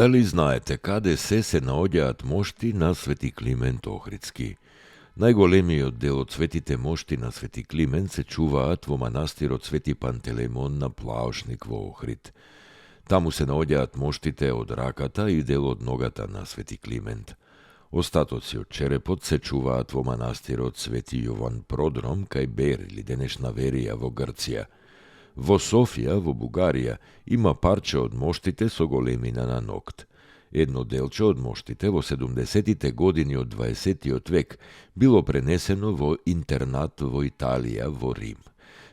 Da li znajete kade se naoѓаат мошти на Свети Климент Охридски? Најголемиот дел од светите мошти на Свети Климент се чуваат во манастирот Свети Пантелеймон на Плаошник во Охрид. Таму се наоѓаат моштите од раката и дел од ногата на Свети Климент. Остатоци од черепот се чуваат во манастирот Свети Јован Продром кај Бер или денешна Верија во Грција. Во Софија, во Бугарија, има парче од моштите со големина на ногт. Едно делче од моштите во 70-тите години од 20-тиот век било пренесено во интернат во Италија, во Рим.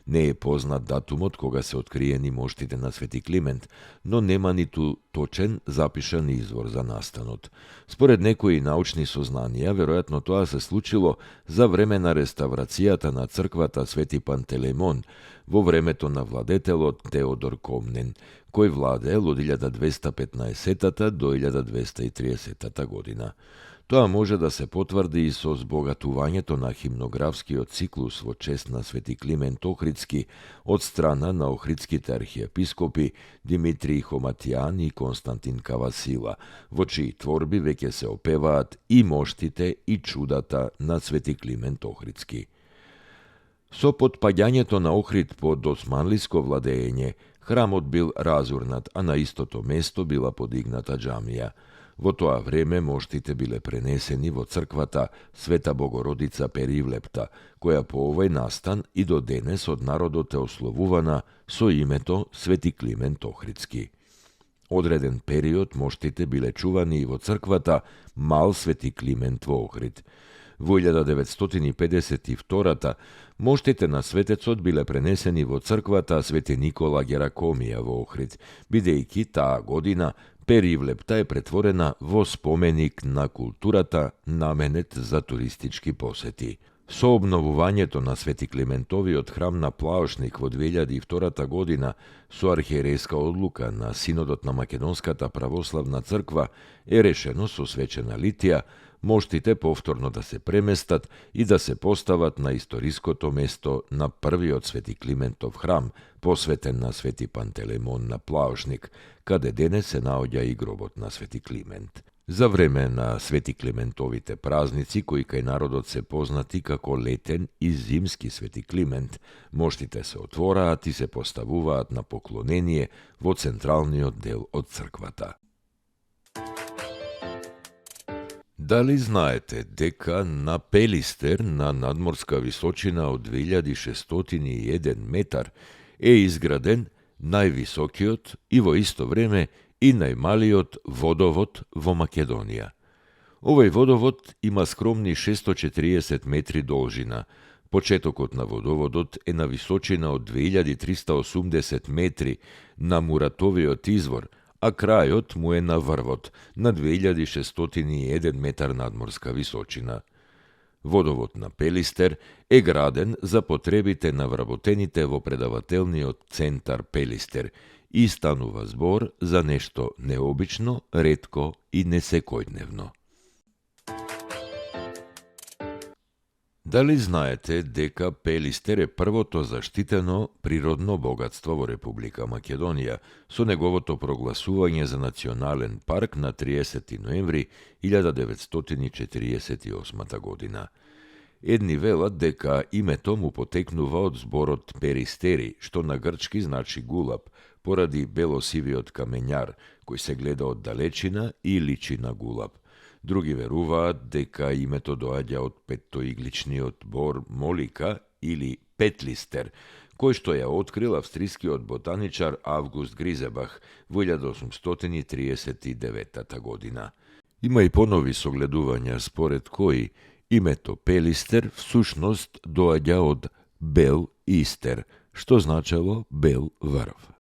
Не е познат датумот кога се откриени моштите на Свети Климент, но нема ниту точен запишан извор за настанот. Според некои научни сознанија, веројатно тоа се случило за време на реставрацијата на црквата Свети Пантелеймон во времето на владетелот Теодор Комнен, кој владеел од 1215 до 1230 година. Тоа може да се потврди и со збогатувањето на химнографскиот циклус во чест на Свети Климент Охридски од страна на охридските архиепископи Димитрий Хоматијан и Константин Кавасила, во чии творби веќе се опеваат и моштите и чудата на Свети Климент Охридски. Со потпаѓањето на Охрид под османлиско владење, храмот бил разурнат, а на истото место била подигната џамија. Во тоа време моштите биле пренесени во црквата Света Богородица Перивлепта, која по овој настан и до денес од народот е ословувана со името Свети Климент Охридски. Одреден период моштите биле чувани и во црквата Мал Свети Климент во Охрид. Во 1952 моштите на светецот биле пренесени во црквата Свети Никола Геракомија во Охрид, бидејќи таа година Перивлепта е претворена во споменик на културата, наменет за туристички посети. Со обновувањето на Свети Климентовиот храм на Плаошник во 2002 година, со архиерејска одлука на Синодот на Македонската православна црква, е решено со свечена литија моштите повторно да се преместат и да се постават на историското место на првиот Свети Климентов храм, посветен на Свети Пантелеймон на Плаошник, каде денес се наоѓа и гробот на Свети Климент. За време на Свети Климентовите празници, кои кај народот се познати како летен и зимски Свети Климент, моштите се отвораат и се поставуваат на поклонение во централниот дел од црквата. Дали знаете дека на Пелистер на надморска височина од 2601 метар е изграден највисокиот и во исто време и најмалиот водовод во Македонија. Овој водовод има скромни 640 метри должина. Почетокот на водоводот е на височина од 2380 метри на Муратовиот извор, а крајот му е на врвот, на 2601 метар надморска височина. Водовод на Пелистер е граден за потребите на вработените во предавателниот центар Пелистер и станува збор за нешто необично, ретко и несекојдневно. Дали знаете дека Пелистер е првото заштитено природно богатство во Република Македонија со неговото прогласување за национален парк на 30 ноември 1948 година. Едни велат дека името му потекнува од зборот перистери, што на грчки значи гулаб, поради белосивиот камењар, кој се гледа од далечина и личи на гулаб. Други веруваат дека името доаѓа од петтоигличниот бор молика или петлистер, кој што ја открил австрискиот ботаничар Август Гризебах во 1839 година. Има и понови согледувања според кои името Пелистер всушност доаѓа од бел истер, што значело бел врв.